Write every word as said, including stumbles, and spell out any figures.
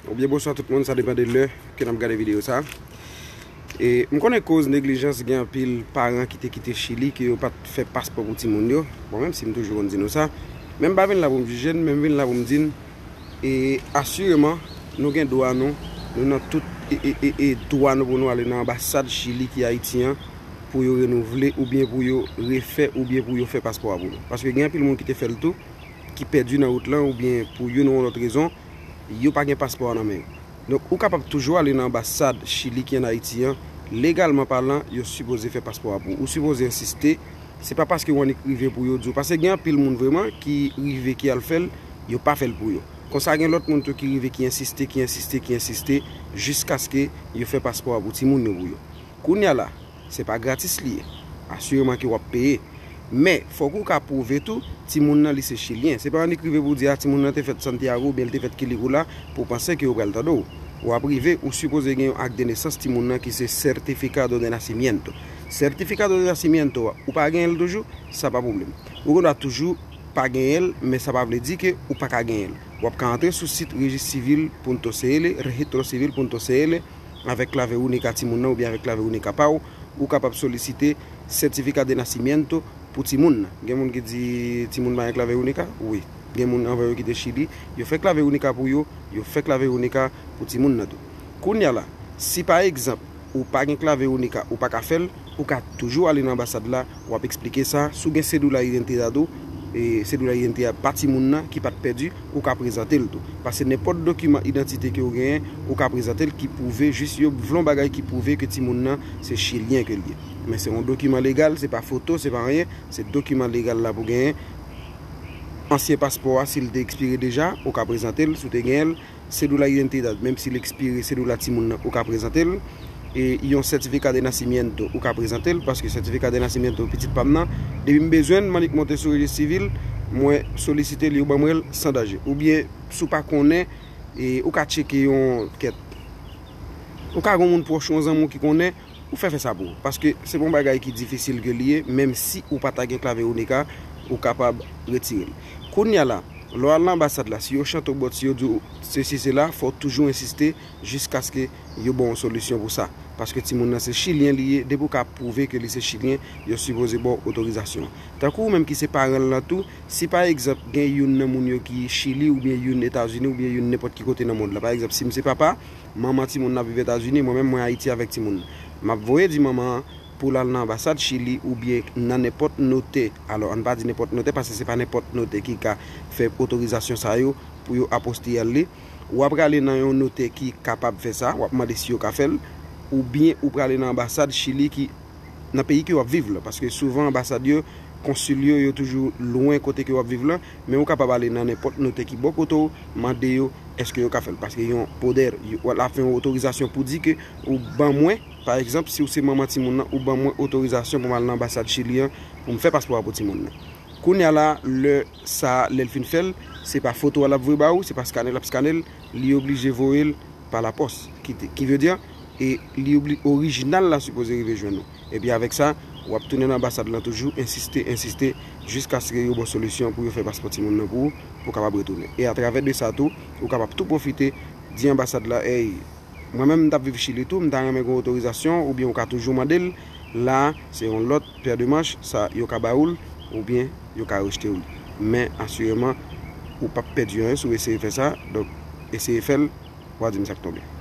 Oubyen bonswa tout moun, sa depann de lè ke n ap gade videyo sa. E m konnen koz neglijans, gen anpil paran ki te kite Chili ke yo pa t fè paspò pou timoun yo. Bon, menm si m toujou konn di nou sa, men m pa vin la pou m jije n, men m vin la pou m di n, e asireman, nou gen dwa nou, nou nan tout e, e, e, e dwa nou pou nou ale nan anbasad Chili ki Ayiti an pou yo renouvle oubyen pou yo refè oubyen pou yo fè paspò a pou nou. Paske gen anpil moun ki te fè l tou, ki pèdi nan wout lan oubyen pou youn ou lòt rezon, yo pa gen paspò a nan men yo. Donk, ou kapab toujou ale nan anbasad Chili ki ann Ayiti an, legalman palan, yo sipoze fè paspò a pou ou. Ou sipoze ensiste, se pa paske w annik rive pou yo di w. Paske gen anpil moun vrèman ki rive, ki al fè l, yo pa fè l pou yo. Konsa, gen lòt moun tou ki rive, ki ensiste, ki ensiste, ki ensiste, jiskaske yo fè paspò a pou timoun yo pou yo. Kounye a la, se pa gratis li ye. Asireman ke w ap peye. Men, fòk ou ka pwouve tou, timoun nan li se chilyen. Se pa annik rive pou w di, a, timoun nan te fèt Santiago oubyen l te fèt Quilicura pou w panse ke yo pral tande w. W ap rive, ou sipoze gen yon ak de nesans timoun nan ki se Certificado de Nacimiento. Certificado de Nacimiento a, ou pa genyen l toujou, sa pa pwoblèm. Ou gen dwa toujou pa genyen l, men sa pa vle di ke ou pa ka genyen l. W ap ka antre sou sit rejis sivil punto C L, registrocivil punto C L, avèk klave unika timoun nan oubyen avèk klave unika pa w, ou kapab solisite certificado de nacimiento pou timoun nan. Gen moun ki di timoun pa gen klave unika? Wi. Gen moun anvan yo ki te Chili, yo fè klave unika pou yo, yo fè klave unika pou timoun nan tou. Kounye a la, si pa egzanp, ou pa gen klave unika, ou pa ka fè l, ou ka toujou ale nan anbasad la, w ap eksplike sa. Si w gen cédula de identidad ou, e cédula de identidad pa timoun nan ki pa t pèdi, ou ka prezante l tou. Paske nenpòt dokiman idantite ke w genyen, ou ka prezante l ki pwouve, jis yo vle yon bagay ki pwouve ke timoun nan se chilyen ke l ye. Men se yon dokiman legal, se pa foto, se pa anyen, se dokiman legal la pou genyen. Ansyen paspò a, si l te ekspire deja, ou ka prezante l, si w te genyen l, cédula de identidad, menm si l ekspire, cédula timoun nan, ou ka prezante l. E yon certificado de nacimiento, ou ka prezante l, paske certificado de nacimiento pitit pa m nan, depi m bezwen l, m annik monte sou rejis sivil, mwen solisite l, yo ban mwen l san danje. Oubyen, si w pa konnen, e, ou ka tcheke yon kèt. Ou ka gen yon moun pwòch ou, yon zanmi w ki konnen, ou fè fè sa pou ou. Paske se pa yon bagay ki difisil ke li ye, menm si ou pa ta gen klave unika, ou kapab retire l. Kounye a la, lè w al nan anbasad la, si yo chante w bòt, si yo di w sesi sela, fò w toujou ensiste jiskaske yo ba w yon solisyon pou sa. Paske timoun nan se chilyen li ye, depi w ka pwouve ke li se chilyen, yo sipoze ba w otorizasyon an. Tankou ou menm ki se paran l lan tou, si pa egzanp gen youn nan moun yo ki Chili oubyen youn Etazini oubyen youn nenpòt ki kote nan mond lan. Pa egzanp, si m se papa, manman timoun nan ap viv Etazini, mwen menm mwen Ayiti avèk timoun nan. M ap voye di manman an pou l al nan anbasad Chili oubyen nan nenpòt notè. Alò, ann pa di nenpòt notè, paske se pa nenpòt notè ki ka fè otorizasyon sa yo pou yo apostille li. W ap prale nan yon notè ki kapab fè sa, w ap mande si yo ka fè l, oubyen ou prale nan anbasad Chili ki nan peyi ke w ap viv la, paske souvan anbasad yo, konsil yo, yo toujou lwen kote ke w ap viv la, men ou kapab ale nan nenpòt notè ki bò kote w, mande yo èske yo ka fè l, paske yon poder, yo, w ap fè yon otorizasyon pou di ke ou ban mwen, pa egzanp, si w se manman timoun nan, ou ban mwen otorizasyon pou m al nan anbasad Chili an, pou m fè paspò a pou timoun nan. Kounye a la, lè sa, lè l fin fè l, se pa foto a l ap voye ba ou, se pa skanè l ap skanè l, li oblije voye l pa lapòs, ki te, ki vle di, e li obli-, orijinal la sipoze rive jwenn ou. Epi avèk sa, w ap tounen nan anbasad lan toujou, ensiste, ensiste, jiskaske yo ba w solisyon pou yo fè paspò timoun nan pou ou, pou w kapab retounen. E atravè de sa tou, ou kapab tou pwofite di anbasad la, ey, mwen menm m t ap viv Chili tou, m ta renmen gen otorizasyon, oubyen ou ka toujou mande l. La, se yon lòt pè de manch, sa yo ka ba ou l, oubyen yo ka rejte w li. Men asireman, ou p ap pèdi anyen si w eseye fè sa, donk eseye fè l, w a di m sa k tonbe.